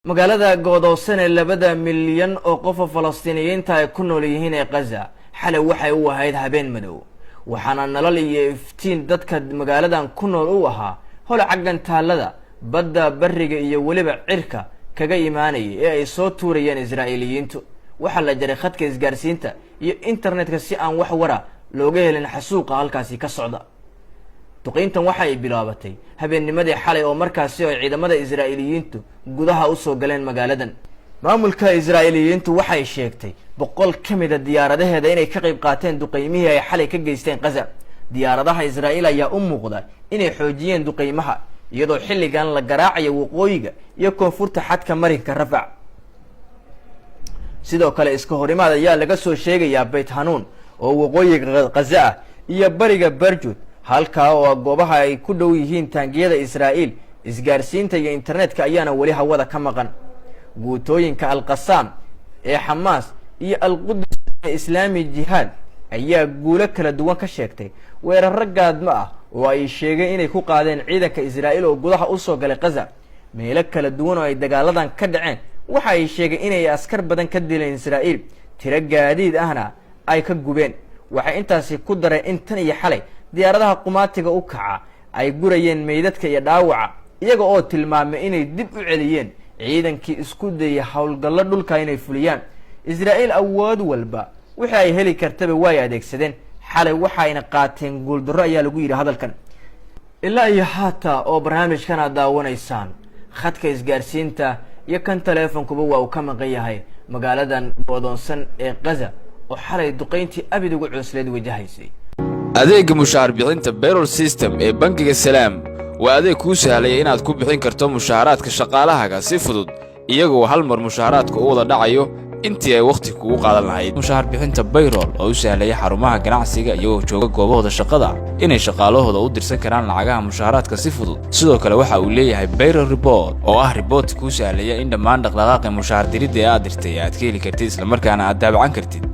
Magaalada go'doonsan ee 2 milyan oo qofa Falastiiniyiinta ay ku nool yihiin ee Qaza xalay waxay u ahayd habeen madow, waxaana nalal iyo iftiin dadka magaaladan ku nool u ahaa holaca gantaalada badda, bariga iyo weliba cirka kaga imaanayay ee ay soo tuurayeen Israa'iiliyiintu. Waxaa la jaray khadka isgaarsiinta iyo internetka si aan wax wara looga helin xasuuqa halkaasi ka socda. Duqeyntan waxa ay bilaabatay habeennimadii xalay oo markaasi ay ciidamada Israa'iiliyiintu gudaha usoo galeen magaaladan. Maamulka Israa'iiliyiintu waxay sheegtay 100 ka mida diyaaradaheeda inay ka qayb qaateen duqeymihii ay xalay ka geysteen Qaza. Diyaaradaha Israa'iil ayaa u muuqda inay xoojiyeen duqeymaha, iyadoo xilligan la garaacayo waqooyiga iyo koonfurta xadka marinka Rafac. Sidoo kale, iska horimaad ayaa laga soo sheegayaa Beyt Hanuun oo waqooyiga Qaza ah iyo bariga Barjud, halkaa oo goobaha ay ku dhow yihiin taangiyada Israa'iil. Isgaarsiinta iyo internetka ayaana weli hawada ka maqan. Guutooyinka Alqasaam ee Xamaas iyo Alqudus ee Islaami Jihaad ayaa guulo kala duwan ka sheegtay weeraro gaadmo ah oo ay sheegeen inay ku qaadeen ciidanka Israa'iil oo gudaha usoo galay Qaza. Meelo kala duwan oo ay dagaaladan ka dhaceen waxa ay sheegeen inay askar badan ka dileen Israa'iil, tiro gaadiid ahna ay ka gubeen. Waxay intaasi ku dareen in tan iyo xalay diyaaradaha qumaatiga u kaca ay gurayeen meydadka iyo dhaawaca, iyaga oo tilmaamay inay dib u celiyeen ciidankii isku dayay howlgallo dhulka inay fuliyaan. Israa'iil awood walba wixii ay heli kartaba way adeegsadeen xalay, waxayna qaateen guuldarro, ayaa lagu yidhi hadalkan. Ilaa iyo haata oo barnaamijkan aad daawanaysaan, khadka isgaarsiinta iyo kan taleefonkuba waa uu ka maqan yahay magaaladan go'doonsan ee Qaza oo xalay duqeyntii abid ugu cusleed wajahaysay. Adeegga mushaar bixinta payroll system ee bangiga Salaam waa adeeg kuu sahlaya inaad ku bixin karto mushaaraadka shaqaalahaaga si fudud, iyagoo hal mar mushaaraadka u wada dhacayo intii ay wakhti kugu qaadan lahayd. Mushaar bixinta payroll oo u sahlaya xarumaha ganacsiga iyagoo jooga goobahooda shaqada inay shaqaalahooda u dirsan karaan lacagaha mushaaraadka si fudud. Sidoo kale, waxa uu leeyahay payroll report oo ah report kuu sahlaya in dhammaan dhaqdhaqaaqi mushaar diridda ee aad dirtay aad ka heli kartid, islamarkaana aad daabacan kartid.